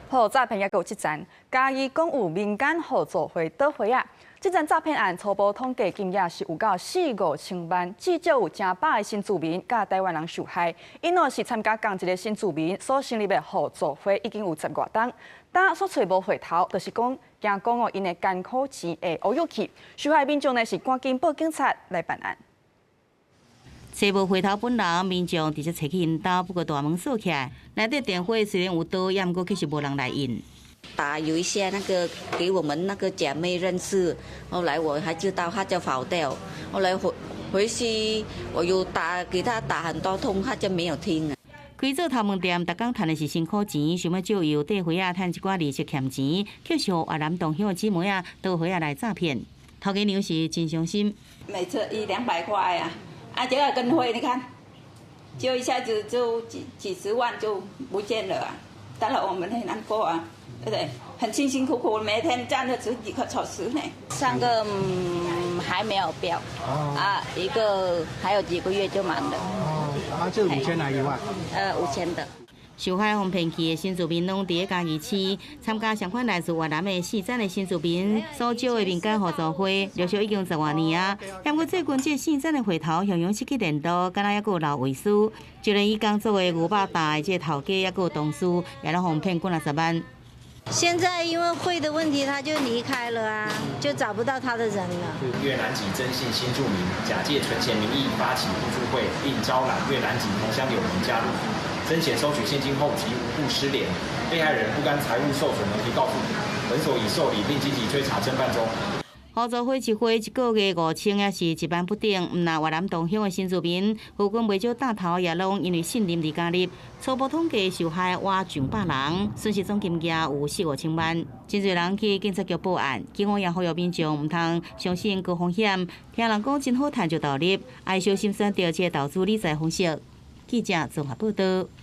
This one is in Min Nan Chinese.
好，詐騙猶閣有這層，嘉義講有民間互助會倒會仔！這層詐騙案初步統計金額是有到四五千萬，至少有成百个新住民佮台灣人受害。𪜶若是參加仝一个新住民所成立的互助會，已經有十外冬，但煞揣無會頭，就是講驚講哦，𪜶的艱苦錢會烏有去。受害民眾呢是趕緊報警察來辦案。揣無會頭本人，民眾直接揣去𪜶兜，不過大門鎖起來，內底電話雖然有打，也毋過卻是無人來應。打有一些那個給我們那個姐妹認識，後來我還知道，他就跑掉。後來回去我又打給他打很多通，他就沒有聽。開做頭毛店，逐工趁的是辛苦錢，想欲借由綴會仔趁一寡利息欠錢，卻是予越南同鄉的姊妹仔倒會仔來詐騙。頭家娘是真傷心。每次一兩百塊啊，啊，這個跟會，你看，就一下子就幾十萬就不見了啊！當然我們很難過啊，對不對？很辛辛苦苦，每天賺了十幾個小時呢。上個還沒有表，啊，一個還有幾個月就滿了。哦，啊，這五千還一萬？5000的。受害予騙去的新住民攏佇咧嘉義市參加相款來自越南的四層的新住民所招的民間互助會，陸續已經十外年啊。不過最近這四層的會頭雄雄失去聯絡，敢若猶閣有留遺書，就連伊工作的牛肉擔的這個頭家，猶閣有同事，也攏予騙幾若十萬。現在因為匯的問題，他就離開了啊，就找不到他的人了。越南籍曾姓新住民假借存錢名義發起互助會，並招攬越南籍同鄉友人加入。曾顯收取現金後即無故失聯，被害人不甘財物受損而提告訴，本所已受理並積極追查偵辦中。互助會一會一個月5000，也是1萬不等。毋但越南同鄉的新住民，附近袂少大頭也攏因為信任而加入。初步統計受害倚上百人，損失總金額有四五千萬。真濟人去警察局報案，警方也呼籲民眾毋通相信高風險，聽人講真好趁就投入，愛小心選擇這個投資理財方式。記者綜合報導。